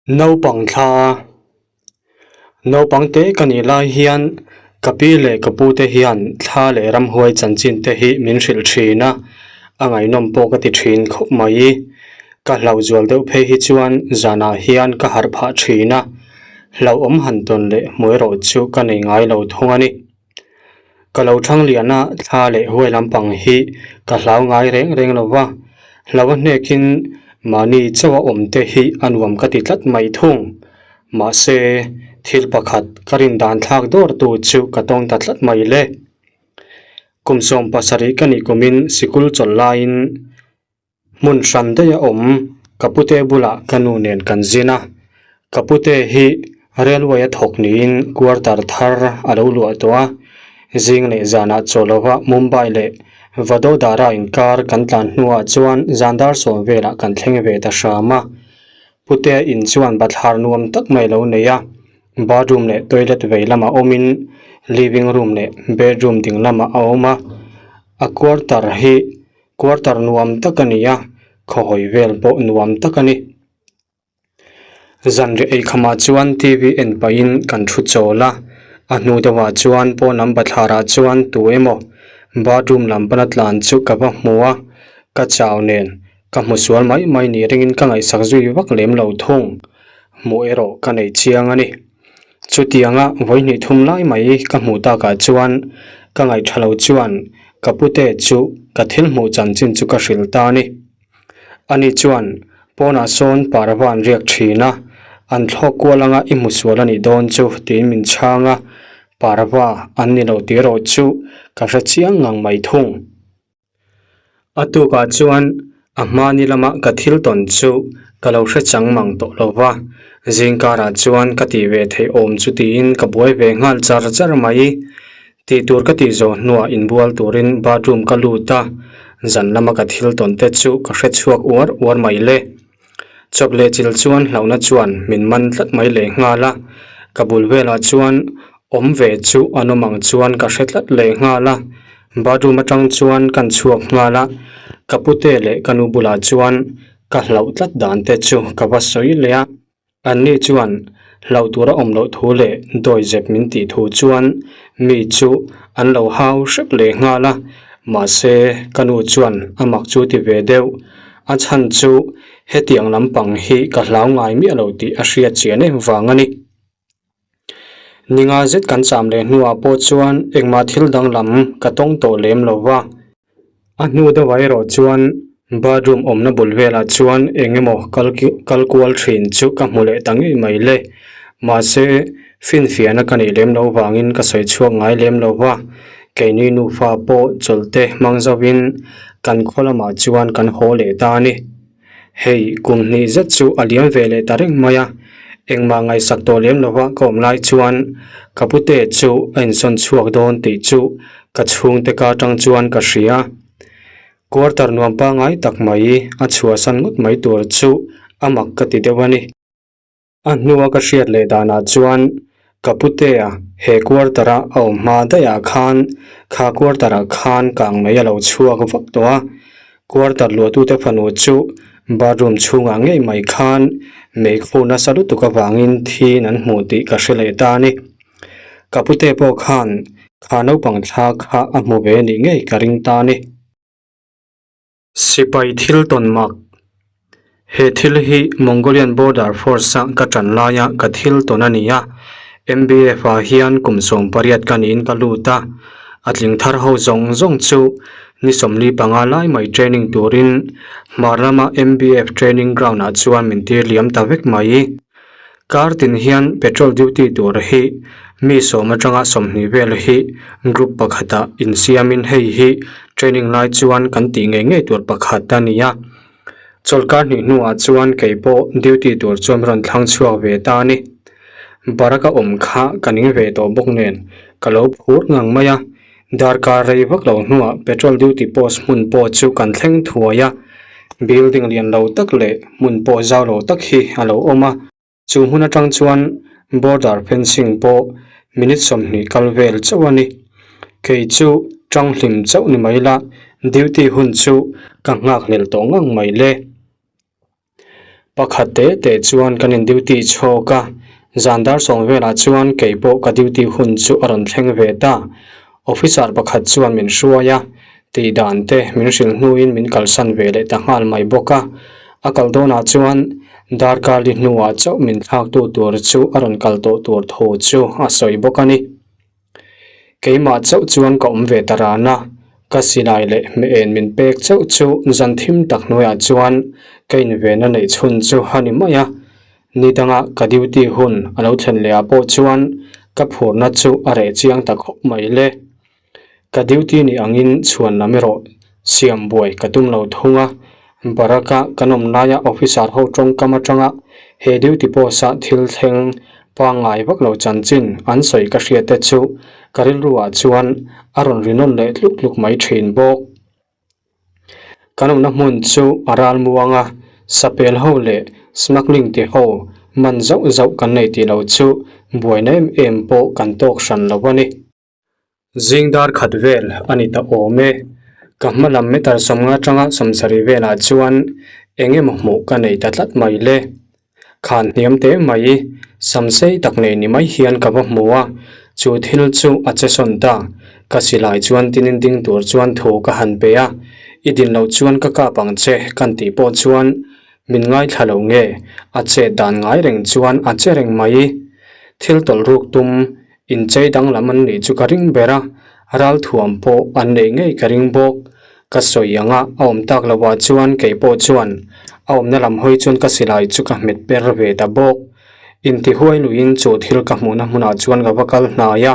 Naupang thla, Naupang te ka nih lai hian ka pi leh ka pu te hian thla leh ramhuai chanchin te hi min hrilh thin a, a ngaihnawm pawh ka ti thin khawp mai. Ka hlauh zual deuh phei hi chuan zanah hian ka harh phah thin a, hlauhawm han tawn leh hmuh erawh chu ka nei ngai lo thung a ni. Ka lo thang lian a, thla leh huai lampang hi ka hlau ngai reng reng lo va, hlau a hnekin mahni chauha awm te hi a nuam ka ti tlat mai thung. Mahse, thil pakhat ka rin dan thlak dawr tu chu ka tawng ta tlat mai le. Kum 70 ka nih kumin sikul chawlh laiin Hmun hran daih a awm, ka pute bulah ka nu nen kan zin a, ka pute hi railway a thawk niin quarter thar a lo luah tawh a, zing leh zanah chaw lova Mumbai leh Vadodara inkar kan tlan hnuah chuan zan dar sawm velah kan thleng ve ta hram a, pute in chuan bathlar nuam tak mai lo nei a, bathroom leh toilet vei lamah awmin living room leh bedroom ding lamah a awm a, a quarter hi. Quarter nuam tak a ni a, khawhawi vel pawh nuam tak a ni. Zanriah eikhamah chuan TV en pahin kan thu chawl a, a hnu deuhah chuan pawn lam bathlarah chuan tu emaw bathroom lam pana tlan chu ka va hmu a, ka chau nen ka hmu sual mai mai ni ringin ka ngaihsak zui vak lem lo thung. Hmuh erawh ka nei chiang a ni. Chutianga vawihnih thum lai mai ka hmuh takah chuan ka ngaihṭha lo chuan ka pute chu ka thil hmuh chanchin chu ka hrilh ta a ni. Ani chuan pawnah sawn parva an riak ṭhin a, an thlawk kual anga i hmu sual a nih dawn chu tiin min chhang a, parva an ni lo tih erawh chu ka hre chiang ngang mai thung. A tukah chuan a hmani lama ka thil tawn chu ka lo hre chang mang tawh lo va, zingkarah chuan ka tih ve theih awm chu tiin ka buai ve nghal char char mai. Tih tur ka tih zawh hnuah inbual turin bathroom ka lut a, zan lama ka thil tawn te chu ka hre chhuak uar uar mai le. Chawp leh chil chuan hlauhna chuan min man tlat mai leh nghal a, ka bul velah chuan awm ve chu an awm ang chuan ka hre tlat leh nghal a, bathroom atang chuan kan chhuak nghal a, ka pute leh ka nu bulah chuan ka hlauh tlat dan te chu ka va sawi leh a, anni chuan hlauh tur a awm loh thu leh dawi zep min tih thu chuan mi chu an lo hau hrep leh nghal a, mahse ka nu chuan a mak chu ti ve deuh. A chhan chu hetiang lampang hi ka hlau ngai miah lo tih a hriat chian em vang a ni. Ninga zet kan cham leh hnuah pawh chuan engmah thil danglam ka tawng tawh lem lo va. A hnu deuhah erawh chuan bathroom awmna bul velah chuan eng emaw kal kal kual thin chu ka hmu leh ta ngei mai le. Mahse, finfiahna ka neih lem loh vangin ka sawi chhuak ngai lem lo va. Keini nufa pawh chawlhte hmang zauhin kan khaw lamah chuan kan haw leh ta a ni. Hei, kum hnih zet chu a liam ve leh ta reng mai a, engmah ngaihsak tawh lem lova ka awm lai chuan ka pute chu a insawn chhuak dawn tih chu ka chhungte ka atang chuan ka hria. Quarter nuam pangngai tak mai a chhuahsan ngawt mai tur chu a mak ka ti deuh a ni. A hnua ka hriat leh danah chuan ka putea he quarter-a a awm hma daihah khan kha quarter-ah khan kang mai a lo chhuak vak tawh a, quarter luahtute fanu chu bathroom chhungah ngei mai khan meikhu nasa lutuk avangin thiin an hmuh tih ka hre leh ta a ni. Ka pute pawh khan kha naupang thla kha a hmu ve nih ngei ka ring ta a ni. Sipai thil tawn mak. He thil hi Mongolian Border Force-a ka tan laia ka thil tawn a ni a, MBF-ah hian kum 18 ka niin ka lut a, a tling thar ho zawng zawng chu ni 45 lai mai training turin hmar lama MBF training ground-ah chuan min tir liam ta vek mai. Kar tin hian petrol duty tur hi mi sawm atanga 20 vel hi group pakhatah insiamin hei hi training lai chuan kan tih ngei ngei tur pakhat a ni a. Chawlhkar hnih hnuah chuan kei pawh duty tur chuan rawn thlang chhuak ve ta a ni. Baraka awm kha ka ning ve tawh bawk nen ka lo phur ngang mai a. Darkar rei vak lo hnuah petrol duty post hmun pawh chu kan thleng thuai a, building lian lo tak leh hmun pawh zau lo tak hi a lo awm a, chu hmun atang chuan border fencing pawh minute 20 kal vel chauh a ni. Kei chu tang hlim chauh ni mai la, duty hun chu ka nghak hlel tawh ngang mai le. Pakhat te te chuan kan in duty chhawk a, zan dar sawm velah chuan kei pawh ka duty hun chu a rawn thleng ve ta. Officer pakhat chuan min hruai a, tih dan te min hrilh hnuin min kalsan ve leh ta nghal mai bawk a. A kal dawnah chuan darkar li hnuah chauh min thlaktu tur chu a rawn kal tawh tur thu chu a sawi bawk a ni. Keimah chauh chuan ka awm ve ta ran a, ka silai leh hmeh en min pek chauh chu zan thim tak hnuaiah chuan ka invenna neih chhun chu a ni mai a. Ni danga ka duty hun a lo thlen leh ah pawh chuan ka phurna chu a reh chiang ta khawp mai le. Ka duty nih angin chhuan lam erawh siam buai ka tum lo thung a, Baraka kan awm laia officer ho tawngkam atanga he duty post a thil thleng pangngai vak lo chanchin an sawi ka hriat te chu ka rilru ah chuan a rawn ri nawn leh tluk tluk mai thin bawk. Kan awmna hmun chu a ral muang a, sapel ho leh smuggling ti ho man zauh zauh kan nei tih lo chu buaina em em pawh kan tawk hran lo a ni. Zing dar khat vel a ni ta awm e. Ka hma lam meter sawmnga atanga sawmsarih velah chuan eng emaw hmuh ka nei ta tlat mai le. Khan hniam teh mai, sam sei tak nei ni mai hian ka va hmu a, chu thil chu a che sawn ta. Ka silai chuan tinin ding tur chuan thu ka han pe a, i din loh chuan ka kap ang che kan tih pawh chuan min ngaithla lo nge, a chet dan ngai reng chuan a che reng mai. Thil tawlh ruk tum Inchei danglam an nih chu ka ring ber a, ralthuam pawh an neih ngei ka ring bawk. Ka sawi ang a, a awm tak lovah chuan kei pawh chuan a awmna lam hawi chuan ka silai chu ka hmet per ve ta bawk. Intihuai luiin chu thil ka hmuhna hmunah chuan ka va kal hnai a,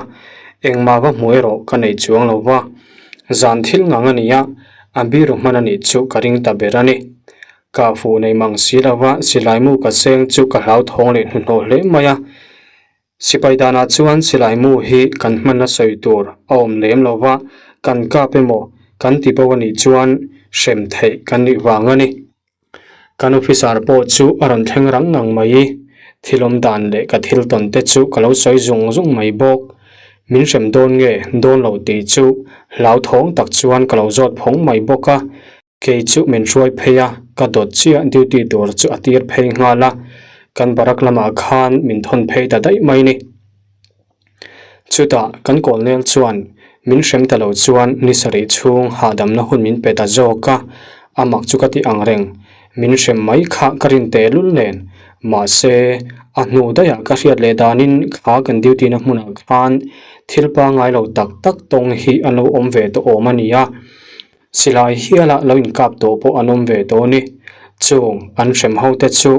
engmah va hmu erawh ka nei chuang lo va. Zan thil ngang a ni a, a biru hman a nih chu ka ring ta ber a ni. Ka fuh nei mang si lova silai mu ka seng chu ka hlauthawng leh hnuhnawh hle mai a. Sipai danah chuan silai mu hi kan hmanna sawi tur a awm lem lo va, kan kap emaw kan ti bo a nih chuan hrem theih kan nih vang a ni. Kan officer pawh chu a rawn thleng rang ngang mai. Thil awm dan leh ka thil tawn te chu ka lo sawi zung zung mai bawk. Min hrem dawn nge dawn lo tih chu hlauthawng tak chuan ka lo zawt phawng mai bawk a. Kei chu min hruai phei a, ka dawt chiah duty tur chu a tir phei nghal a, kan barak lamah khan min thawn phei ta daih mai ni. Chutah kan kawlnel chuan min hrem ta lo chuan ni sarih chhung hahdamna hun min pe ta zawk a, a mak chu ka ti ang reng, min hrem mai kha ka rin teh lul nen, mahse a hnu daihah ka hriat leh danin kha kan duty na hmunah khan thil pangngai lo tak tak tawng hi an lo awm ve tawh awm a ni a. Silai hiala lo inkap tawh pawh an awm ve dawn i, chung an hrem ho te chu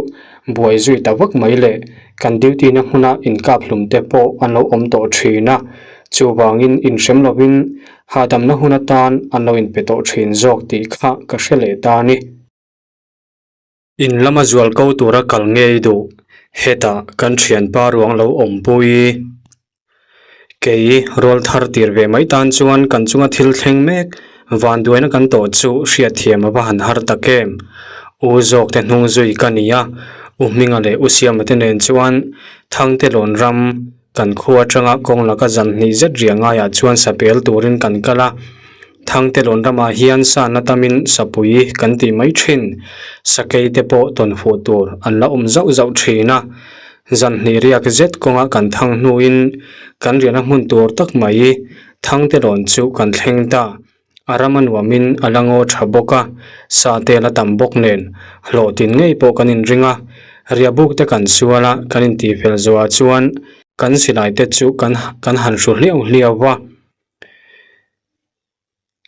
buai zui ta vak mai le, kan duty na hmuna inkap hlum te pawh an lo awm tawh thin a, chuvangin inhrem lovin hahdamna hun atan an lo inpe tawh thin zawk tih kha ka hre leh ta a ni. In lama zual ko tura kal ngei duh, hetah kan thianpa ruang lo awmpui. Kei rual thar tir ve mai tan chuan kan chunga thil thleng mek vanduaina kan tawh chu hriatthiam a va han har tak em. U zawk te hnung zui ka ni a, U Hminga leh U Siama te nen chuan Thangte lawn ram kan khua atanga kawng laka zan hnih zet riah ngaiah chuan sapel turin kan kal a. Thangte lawn ramah hian sa na tamin sapui kan tih mai thin. Sakei te pawh tawn fuh tur an la awm zauh zauh thin a. Zan hnih riak zet kawnga kan thang hnuin kan riahna hmun tur tak mai Thangte lawn chu kan thleng ta. A ram a nuamin a la ngaw tha bawk a, sa te la tam bawk nen hlawhtin ngei pawh kan inring a. Riahbuk te kan sual a, kan intihfel zawhah chuan kan silai te chu kan kan han hru hliau hliau va.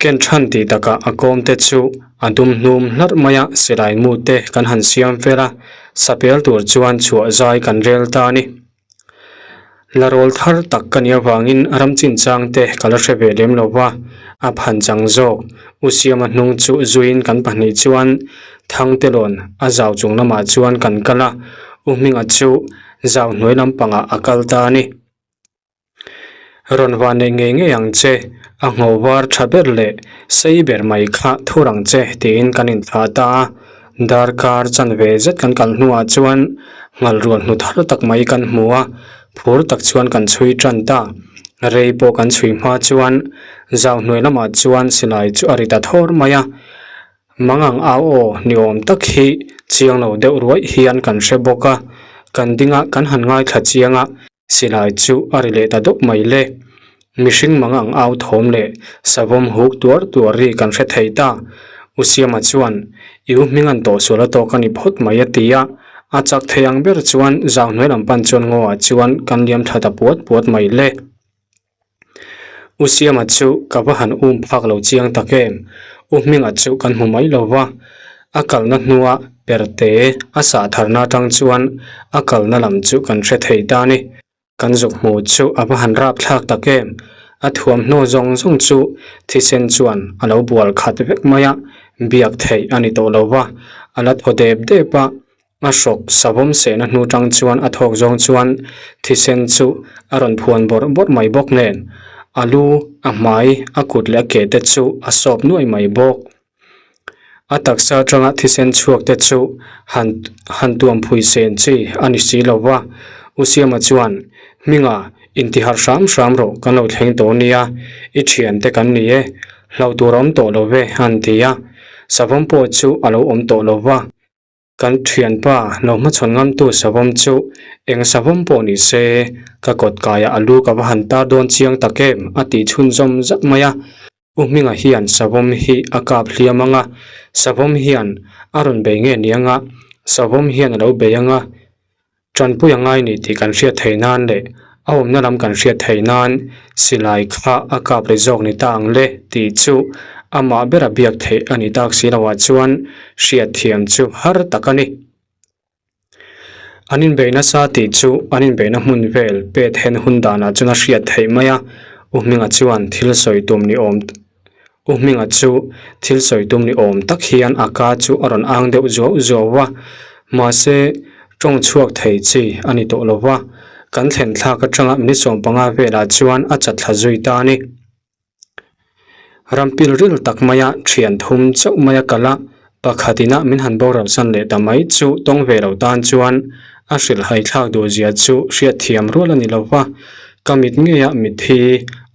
Ken than tih takah a kawm te chu a dum hnum hlarh mai a, silai mu te kan han siam fel a, sapel tur chuan chhuah zai kan rel ta a ni. La rawl thar tak ka nih avangin ram chinchang te ka la hre ve lem lo va, a phan chang zawk. U Siama hnung chu zuiin kan pahnih chuan Thangte lawn a zau chung lamah chuan kan kal a, U Hminga chu zau hnuai lampangah a kal ta a ni. Rawn va nei ngei ngei ang che, a ngho var tha ber leh sei ber mai kha thur ang che tiin kan inthlah ta a. Darkar chanve zet kan kal hnuah chuan nghal rual hnu thar tak mai kan hmu a, phur tak chuan kan chhui tan ta. Rei pawh kan chhui hma chuan zau hnuai lamah chuan silai chu a ri ta thawr mai a. Mangang au aw ni awm tak hi Chiang lo deuh ruai hian kan hre bawk a, kan ding a kan han ngaithla chiang a, silai chu a ri leh ta dawp mai le. Mihring mang ang au thawm leh savawm huk tuar tuar ri kan hre thei ta. U Siama chuan, I u hming an tawh sual a tawk a ni phawt mai a ti a, a chak thei ang ber chuan zau hnuai lam pan chuan ngaw ah chuan kan liam tha ta puat puat mai le. U Siama chu ka va han um phak lo chiang tak em? U Hminga chu kan hmu mai lo va, a kalna hnua perte a sah tharna atang chuan a kalna lam chu kan hre thei ta ni. Kan zuk hmu chu a va han rap thlak tak em? A thuamhnaw zawng zawng chu thisen chuan a lo bual khat vek mai a, biak theih a ni tawh lo va, a la thaw dep dep a. A hrawk savawm sehna hnu tang chuan a thawk zawng chuan thisen chu a rawn phuan bawrh bawrh mai bawk nen a lu, a hmai, a kut leh a ke te chu a sawp nuai mai bawk. A taksa atanga thisen chhuak te chu han han tuam phui sen chi a ni si lo va, U Siama chuan Hminga intiharh hram hram rawh kan lo thleng tawh nia, i thiante kan ni e, hlauh tur a awm tawh lo ve a han ti a, savawm pawh chu a lo awm tawh lo va. Kan thianpa lo hmachhawn ngamtu savawm chu eng savawm pawh ni se, ka kawt kaiah a lu ka va han tar dawn chiang tak em a tih chhunzawm zat mai a. U Hminga hian savawm hi a kap hliam ang a, savawm hian a rawn bei nge ni ang a, savawm hian a lo bei ang a, Tanpui a ngai ni tih kan hriat theih nan leh a awmna lam kan hriat theih nan silai kha a kap ri zawk ni ta ang le tih chu amah bera biak theih a ni tak si loah chuan hriat thiam chu har tak a ni. An inbeih nasa tih chu an inbeihna hmun vel pet hen hun danah chuan a hriat theih mai a, U Hminga chuan thil sawi tum ni awm U Hminga chu thil sawi tum ni awm tak hian a ka chu a rawn ang deuh zuau zuau a, mahse tawng chhuak thei chi a ni tawh lo va, kan thlen thlak atanga minute 15 velah chuan a chat thla zui ta a ni. Ram pil ril tak maia thian thum chauh maia kal a, pakhat ina min han boral san leh ta mai chu tawng ve lo tan chuan a hrilhhai thlak duh zia chu hriatthiam rual a ni lo va, ka mit ngeia mitthi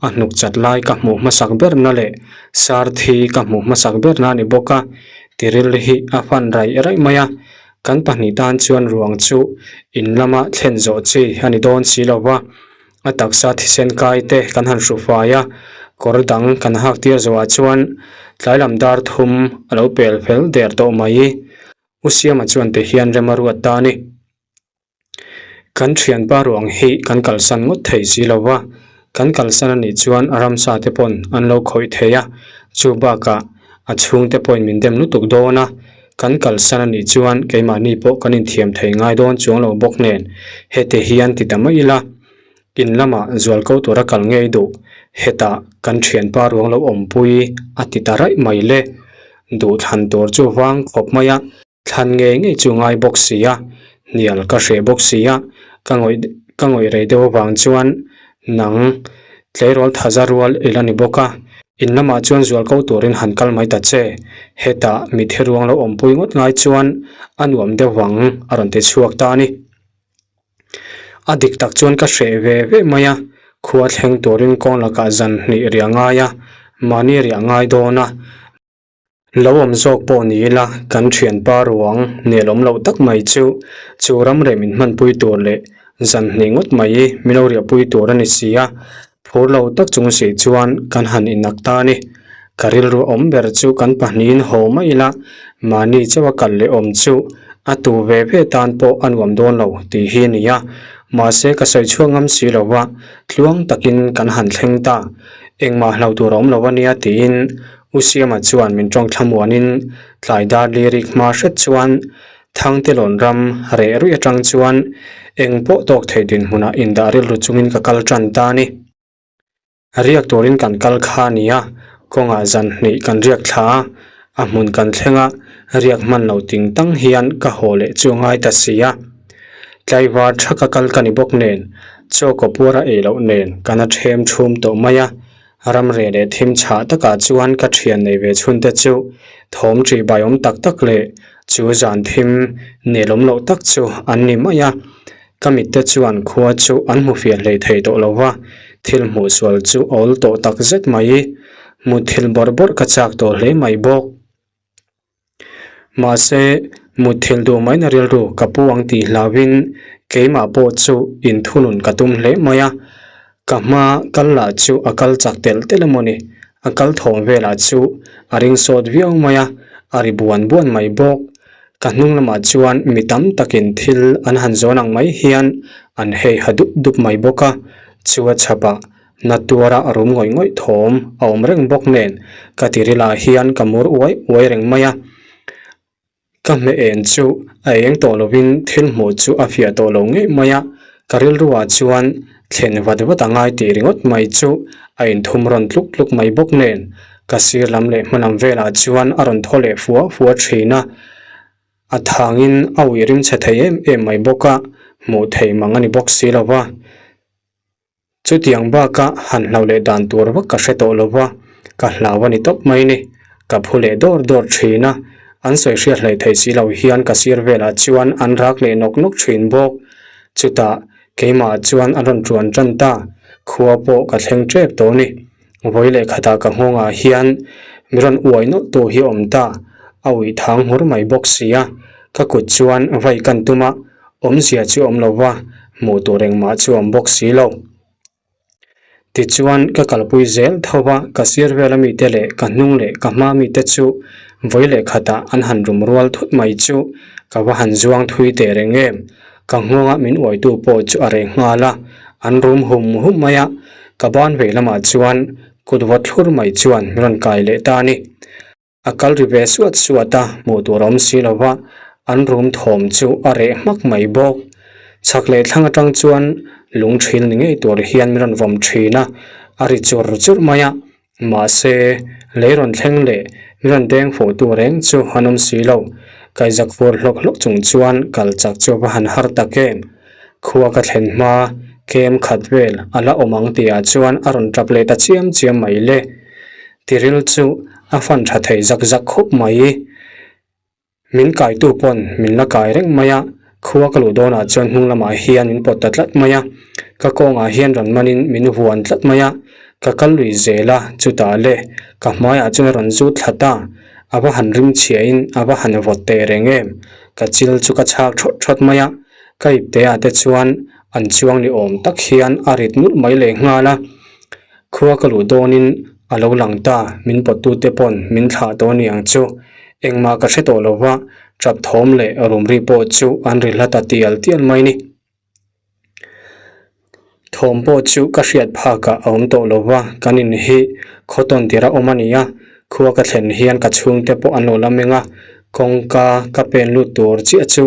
a hnuk chat lai ka hmuh hmasak berna leh sar thi ka hmuh hmasak berna a ni bawk a, tiril hi a fan raih raih mai a, kan pahnih tan chuan ruang chu in lama thlen zawh chi a ni dawn si lo va. A taksa thisen kai te kan han hru fai a, kawr dang kan hak tir zawhah chuan tlai lam dar thum a lo pel fel der tawh mai. U Siama chuan ti hian rem a ruat ta a ni. Kan thianpa ruang hi kan kalsan ngawt thei si lo va, kan kalsan a nih chuan ramsa te pawn an lo khawih thei a, chu bakah a chhungte pawhin min dem lutuk dawn a, Kan kalsan a nih chuan keimahni pawh kan inthiam thei ngai dawn chuang lo bawk nen heti hian ti ta mai ila, in lamah zual ko tura kal ngei duh, hetah kan thianpa ruang lo awmpui a ti ta raih mai le. Duh thlan tur chu vang khawp mai a, thlan ngei ngei chu ngai bawk si a, hnial ka hreh bawk si a, ka ngawih ka ngawih rei deuh avang chuan Nang, tleirawl thaza rual i la ni bawk a, in lamah chuan zual ko turin han kal mai ta che. Hetah mitthi ruang lo awmpui ngawt ngai chuan a nuam deuh vang a rawn ti chhuak ta a ni. A dik tak chuan ka hreh ve ve mai a, khua thleng turin kawng lakah zan hnih riah ngai a, mahni riah ngai dawn a. Lo awm zawk pawh ni ila kan thianpa ruang nel awm loh tak mai chu chu ram reh min hmanpui tur leh zan hnih ngawt mai min lo riahpui tur a ni si a, phur lo tak chung si chuan kan han innak ta a ni. Ka rilru awm ber chu kan pahnihin haw mai ila mahni chauha kal leh awm chu a tu ve ve tan pawh a nuam dawn lo tih hi a ni a, mahse ka sawi chhuak ngam si lo va, tluang takin kan han thleng ta. Engmah hlo tur a awm lo a nia tiin U Siama chuan min tawng thlamuanin tlai dar lirik hma hret chuan Thangtelawn ram reh ruih atang chuan eng pawh tawk thei dinhmunah indah rilru chungin ka kal tan ta a ni. Riak turin kan kal kha a ni a, kawngah zan hnih kan riak thla a, a hmun kan thleng a, riak hman lo ting tang hian ka haw leh chu a ngai ta si a. Tlaivar thaka kal ka ni bawk nen, chaw kaw puara ei loh nen ka na ṭhem ṭhum tawh mai a, Ramreh leh thim chhah takah chuan ka thian nei ve chhunte chu thawm ṭih bai awm tak tak leh chu zan thim nelawm loh tak chu an ni mai a. Ka mitte chuan khua chu an hmu fiah hlei thei tawh lo va, thil hmuh sual chu a awl tawh tak zet mai. Mutthilh bawrh bawrh ka chak tawh hle mai bawk. Mahse, Mutthilh duh maina rilru ka pu ang tih hlauhin keimah pawh chu inthunun ka tum hle mai a. Ka hma kal lah chu a kal chak telh telh emaw ni, a kal thawm velah chu a ring sawt viau mai a, a ri buan buan mai bawk. Ka hnung lamah chuan mi tam takin thil an han zawn ang mai hian an hei ha dup dup mai bawk a, chu a chhapah na tuara a rum ngawih ngawih thawm a awm reng bawk nen ka tirilah hian ka mur uai uai reng mai a. Ka hmeh en chu a eng tawh lovin thil hmuh chu a fiah tawh lo ngei mai a, ka rilruah chuan thlen vat vat a ngai tih ringawt mai chu a inthum rawn tluk tluk mai bawk nen ka sir lam leh hma lam velah chuan a rawn thaw leh fua fua thin a, a thangin a uih rim chhe thei em em mai bawk a, hmuh theih mang a ni bawk si lo va. Chutiang baka han hlau leh dan tur vak ka hre tawh lo va, ka hlau a ni tawp mai ni. Ka phu leh dawr dawr thin a, an sawi hriat hlei thei si lo hian ka sir velah chuan an rak leh nawk nawk thin bawk. Chutah keimah chuan an rawn tuan tan ta, khua pawh ka thleng tep tawh ni. Vawi leh khatah ka nghawngah hian mi rawn uai nawlh tu hi a awm ta, a uih thang nghur mai bawk si a, ka kut chuan vai kan tum a, Awmzia chu awm lo va, hmuh tur engmah chu awm bawk si lo. Tichuan, ka kalpui zel tho va, ka sir vela mite leh ka hnung leh ka hma mite chu vawi leh khatah an han rum rual thut mai chu ka va han zuang thui teh reng em. Ka nghawnga min uaitu pawh chu a reh nghal a, an rum hum hum mai a, ka ban vei lamah chuan kut vawt thlur mai chuan min rawn kai leh ta a ni. A kal ri ve suat suat a, hmuh tur a awm si lo va, an rum thawm chu a reh hmak mai bawk. Chhak leh thlang atang chuan lung thil ni ngei tur hian min rawn vawm thin a, a ri chur chur mai a, mahse lei rawn thleng leh min rawn deng fuh tu reng chu an awm si lo. Kaihzak fur hlawk hlawk chung chuan kal chak chu va han har tak em. Khua ka thlen hma kem khat vel a la awm ang tihah chuan a rawn tap leh ta chiam chiam mai le. Tiril chu a fan tha thei zak zak khawp mai. Min kaitu pawn min la kai reng mai a, khua ka luh dawnah chuan hnung lamah hian min pawt ta tlat mai a, ka kawngah hian rawn manin min huan tlat mai a, ka kal lui zel a, chutah le ka hmaiah chuan a rawn zut thla ta, a va han ring chhiahin a va han vawt teh reng em, ka chil chu ka chhak thawt thawt mai a, ka ipteah te chuan an chuang ni awm tak hian a rit nulh mai lehnghal a. Khua ka luh dawnin a lo lang ta, min pawttute pawn min thlah tawh ni ang chu. Engmah ka hre tawh lo va, tap thawm leh rum ri pawh chu an ri hla ta tial tial mai ni. Thawm pawh chu ka hriat phakah a awm tawh lo va, kan in hi khaw tawn tir a awm a ni a, khua ka thlen hian ka chhungte pawh an lo la meng a, kawngka ka pen lut tur chiah chu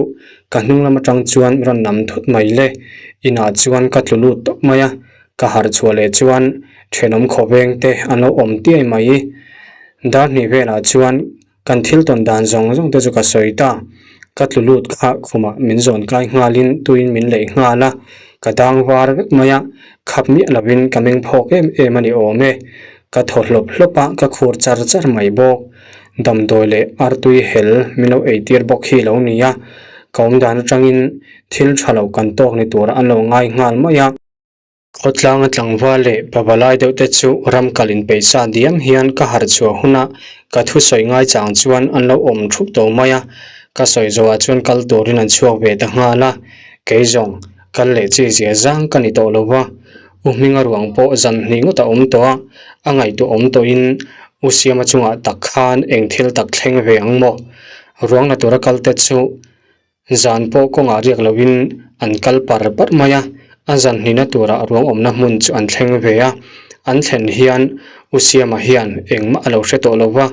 ka hnung lam atang chuan rawn nam thut mai le, inah chuan ka tlu lut tawp mai a. Ka harh chhuah leh chuan thenawm khawveng te an lo awm tiai mai. Dar hnih velah chuan kan thil tawn dan zawng zawng te chu ka sawi ta. Ka tlu lut kha khumah min zawn kai nghalin tuiin min leih nghal a, ka dang var vek mai a, khap miah lovin ka meng phawk em em a ni awm e. Ka thaw hlawp hlawp a, ka khur char char mai bawk. Damdawi leh artui hel min lo eitir bawk hi lo ni a, ka awmdan atangin thil tha lo kan tawk ni tur an lo ngai nghal mai a. Khawtlanga tlangval leh pavalai deuh te chu ram kal inpeih sa diam hian ka harh chhuah huna ka thusawi ngai chang chuan an lo awm thup tawh mai a, ka sawi zawhah chuan kal turin an chhuak ve ta nghal a, kei zawng kal leh chi zia zang ka ni tawh lo va, U Hminga ruang pawh zan hnih ngawt a awm tawh a, a ngaihtuah awm tawhin U Siama chungah tak khan eng thil tak thleng ve ang maw? Ruang la tura kal te chu Zan pawh kawngah riak loin an kal par par mai a, a zan hnihna turah ruang awmna hmun chu an thleng ve a. An thlen hian U Siama hian engmah a lo hre tawh lo va,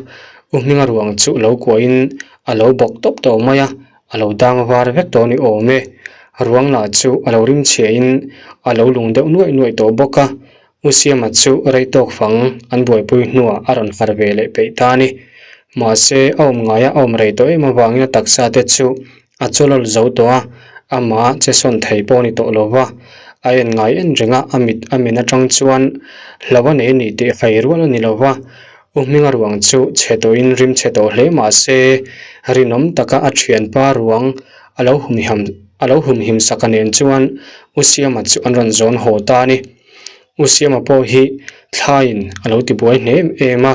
U Hminga ruang chu lo kuahin a lo bawk tawp tawh mai a, a lo dang var vek tawh a ni awm e. Ruang lah chu a lo rimchhiahin a lo lung deuh nuaih nuaih tawh bawk a, U Siama chu rei tawk fang an buaipui hnuah a rawn harh ve leh peih ta a ni. Mahse, a awm ngaia a awm rei tawh em avangin a taksa te chu a chawlawl zo tawh a, amah che sawn thei pawh a ni tawh lo va. A en ngai en reng a, a mit a men atang chuan hlo a nei a ni tih hai rual a ni lo va. U Hminga ruang chu chhe tawhin rim chhe tawh hle mahse, rinawm taka a thianpa ruang a lo humhim a lo humhim sak a nen chuan U Siama chu an rawn zawn haw ta a ni. U Siama pawh hi thlaiin a lo tibuai hne em em a,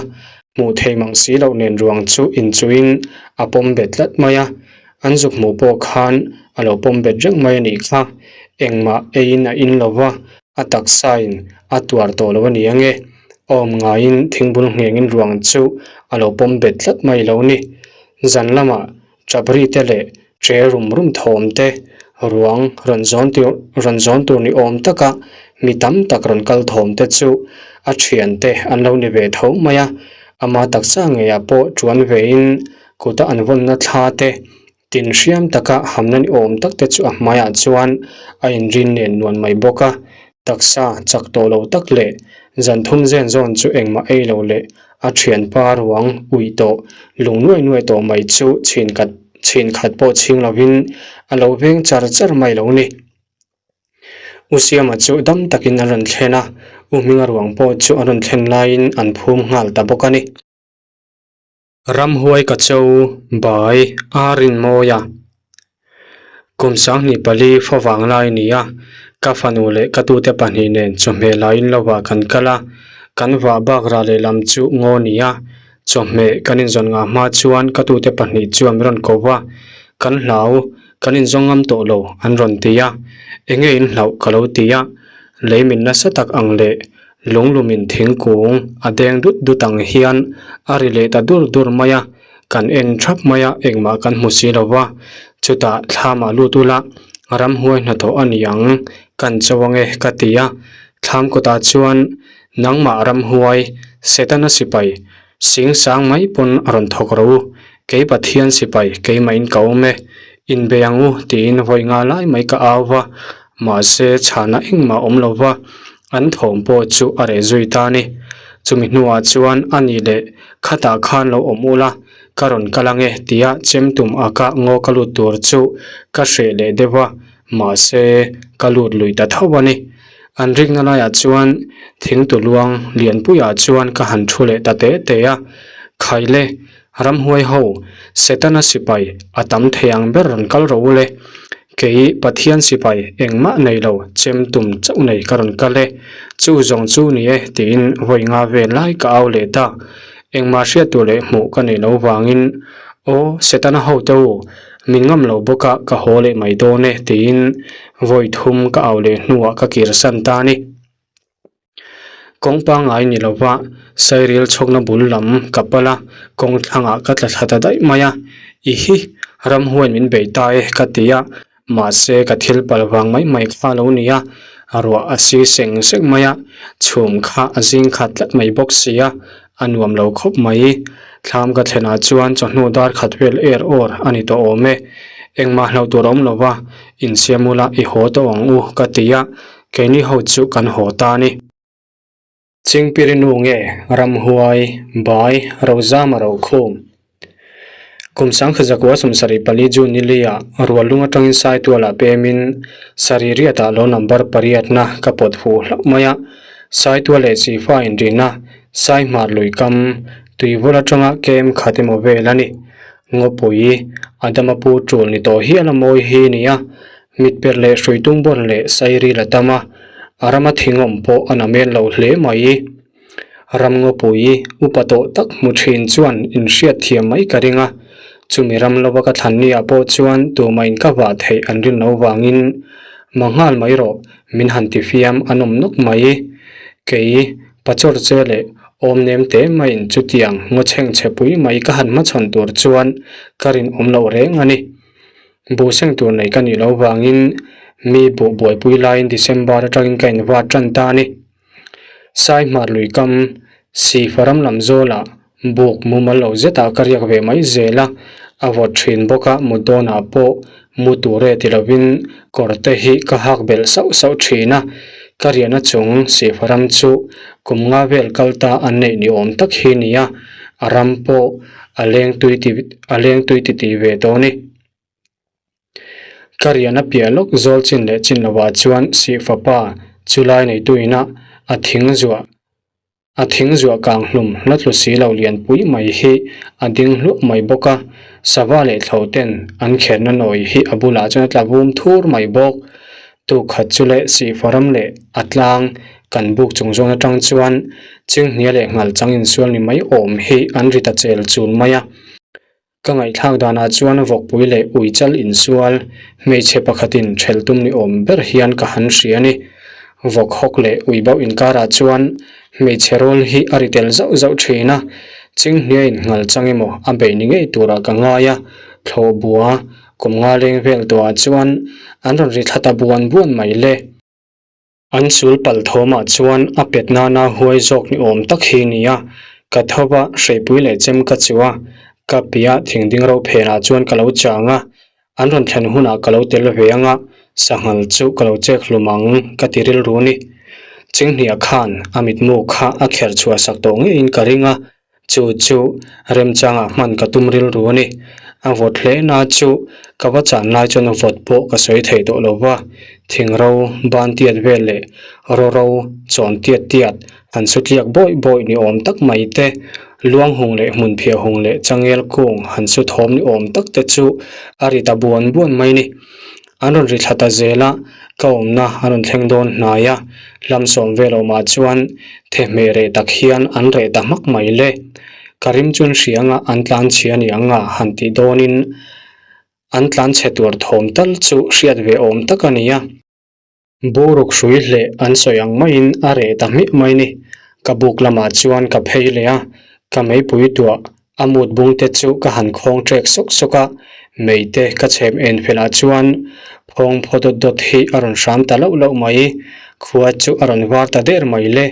hmuh thei mang si loh nen ruang chu inchuhin a pawm bet tlat mai a. An zuk hmuh pawh khan a lo pawm bet reng mai a nih kha. Engmah eiin a in lo va, a taksain a tuar tawh lo a ni ang e. A awm ngaiin thingbul nghengin ruang chu a lo pawm bet tlat mai lo ni. Zan lamah Chapri te leh che rum rum thawm te, ruang rawn zawn tur rawn zawn tur ni awm taka mi tam tak rawn kal thawm te chu a thian te an lo ni ve tho mai a, ama taksa ngeiah pawh tuan vein kuta an vawnna thla te tin hriam taka hamna ni awm tak te chu a hmaiah chuan a inrin nen nuan mai bawk a, taksa chak tawh lo tak leh zan thum zen zawn chu engmah ei lo leh A thianpa ruang uih tawh lung nuai nuai tawh mai chu chhin khat chhin khat pawh chhing lovin a lo veng char char mai lo ni. U Siama chu dam takin a rawn thlen a, U Hminga ruang pawh chu a rawn thlen laiin an phum nghal ta bawk a ni. Ramhuai ka cho bai a rinmawi a. Kum 24 fa vang lai a ni a, ka fanu leh ka tute pahnih nen chawhmeh laiin lovah kan kal a, kan vah bak rah lehlam chu ngaw a ni a, chawhmeh kan inzawn ngah hma chuan ka tute pahnih chuan min rawn ko va, kan hlau, kan inzawng ngam tawh lo an rawn ti a, enge in hlauh ka lo ti a, lei min nasa tak ang leh lunglumin thingkung a deng dut dut ang hian a ri leh ta dur dur mai a. Kan en thap mai a, engmah kan hmu si lo va, chutah thlam ah lut ula ramhuai hnathawh a ni ang, kan cho ange ka ti a, thlam kawtah chuan nangmah ramhuai Setana sipai sing sang mai pawn a rawn thawk ro u, kei Pathian sipai keimahin ka awm e, inbei ang u tiin vawi nga lai mai ka au va, mahse chhana engmah awm lo va, an thawm pawh chu a reh zui ta a ni. Chumi hnuah chuan a ni leh khatah khan lo awm ula, ka rawn kal ang e tia chem tum aka ngaw ka lut tur chu ka hreh leh deuh a, mahse ka lut lui ta tho a ni. An rikna laiah chuan thingtu luang lianpuiah chuan ka han thu leh ta te te a, Khaile, ramhuai ho, Setana sipai a tam thei ang ber rawn kal rawh ule, Kei Pathian sipai engmah nei lo chem tum chauh nei ka rawn kal e, chu zawng chu ni e tiin vawi nga vel lai ka au leh ta. Engmah hriat tur leh hmuh ka neih lo vangin, Aw Setana hote u, min ngam lo bawk a ka haw leh mai dawn e tiin vawi thum ka au leh hnuah ka kirsan ta a ni. Kawng pangngai ni lova sairil chhawkna bul lam ka pal a, kawng thlangah ka tla thla ta daih mai a, I hi, ramhuain min bei ta e ka ti a, mahse ka thil pal vang mai mai kha a lo ni a, ruah a si seng seng mai a, chhum kha a zing khat tlat mai bawk si a, a nuam lo khawp mai. Thlam ka thlenah chuan chawhnu dar khat vel er awr a ni tawh awm e, engmah hlauh tur a awm lova, insiam ula i haw tawh ang u ka ti a, Keini ho chu kan haw ta a ni. Chingpiri nu nge Ramhuai, Bai, Rozama Rokhum. Kum 1974 June ni liah Ruallung atangin Saitualah pemin Sarih riatah lo number pariatna ka pawt huh hlauh mai a. Saitual leh Chifa inrina Saihmar lui kam tuivul atanga kem khat emaw vel a ni. Ngawpui, Adama pu tul ni tawh hial a mawi hi nia. Mitper leh hruitung bawn leh sairil a tam a, a rama thingawm pawh a namel lo hle mai. Ramngawpui upa tawh tak hmu thin chuan inhriat thiam mai ka ring a, chumi ram lova ka thlan ni ah pawh chuan tumah in ka vah theih an rin lo vangin ma nghal mai rawh min han ti fiam an awm nawk mai. Kei pachawr che leh awm nem te maiin chutiang ngaw chhengchhe pui mai ka han hmachhawn tur chuan ka rinawm loh reng a ni. Buh seng tur nei ka nih loh vangin mi buh buaipui laiin December atangin ka invat tan ta a ni. Saihmar lui kam Sifa ram lam zawlah buk mumal lo zetah ka riak ve mai zel a, a vawt thin bawk a mut dawnah pawh mu tur e ti lovin kawr te hi ka hak belh sauh sauh thin a, ka riahna chung Sifa ram chu kum nga vel kal ta an neih ni awm tak hi nia, a ram pawh a leng tui ti a leng tui ti tih ve tawh a ni. Ka riahna piah lawk zawl chin leh chin lovah chuan sihfapa chu lai neitu ina a thing zuah a thing zuah kang hlum hla tlu si lo lian pui mai hi a ding hluah mai bawk a, sava leh thlo ten an kherna nawi hi a bulah chuan a tla vum thur mai bawk. Tukhat chu leh sihfa ram leh a tlang kan buk chung zawn atang chuan chinghnia leh nghal chang insual ni mai awm hi an ri ta chel chul mai a. Ka ngaihthlak danah chuan vawkpui leh uichal insual hmeichhe pakhatin ṭhel tum ni awm ber hian ka han hria a ni. Vawk hawk leh ui bauh inkarah chuan hmeichhe rawl hi a ri tel zauh zauh ṭhin a, chinghniain nghal chang emaw a bei ni ngei turah ka ngai a, thlawh bua kum nga leng vel tawhah chuan an rawn ri thla ta buan buan mai le. An sul pal thawmah chuan a pet nana huai zawk ni awm tak hi ni a, ka tho va hreipui leh chem ka chu a, ka piah thingding ro phenah chuan ka lo chang a, an rawn thlen hunah ka lo tel ve anga sanghal chu ka lo chek hlum ang ka ti rilru ni. Chinghnia khan a mitmu kha a kher chhuah sak tawh ngeiin ka ring a, Chu chu remchangah hman ka tum rilru a ni. A vawt hle na chu ka va chan lai chuan vawt pawh ka sawi thei tawh lo va, thingro ban tiat vel leh rawro chawn tiat tiat han su tliak bawih bawih ni awm tak mai te, luang hung leh hmun phiah hung leh changel kung han su thawm ni awm tak te chu a ri ta buan buan mai ni. An rawn ri thla ta zel a, ka awmna a rawn thleng dawn hnai a, hlam sawm vel awmah chuan thehmeh reh tak hian an reh ta hmak mai le. Ka rim chuan hria anga an tlan chhia ni ang a han tih dawnin an tlan chhe tur thawm tal chu hriat ve awm tak a ni a. Buruk hrui hleh an sawi ang maiin a reh ta hmiah mai ni. Ka buk lamah chuan ka phei leh a, ka meipui tuah a mut bung te chu ka han khawng ṭek sawk sawk a, mei te ka chhem en felh ah chuan phawng phaw dawt dawt hi a rawn hram ta lauh lauh mai, khua chu a rawn var ta der mai le.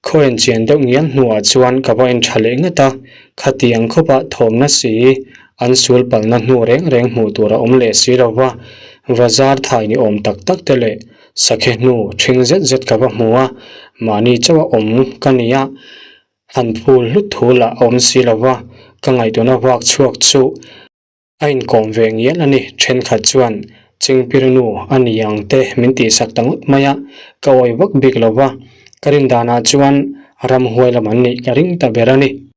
Khaw en chian deuh ngial hnuah chuan ka va en tha leh ngat a, khatiang khawpah thawmna si an sul palna hnu reng reng hmuh tur a awm leh si lo va, bazar thai ni awm tak tak te leh sakhe hnu ṭhing zet zet ka va hmu a, mahni chauha awm ka ni a, han phul hlut thu lah a awm si lo va, ka ngaihtuahna vak chhuak chu. A inkawm ve ngial a ni, thenkhat chuan Chingpirnu a ni ang te min tihsak ta ngawt mai a, ka awi vak bik lo va, ka rin danah chuan ramhuai lam an nih ka ring ta ber a ni.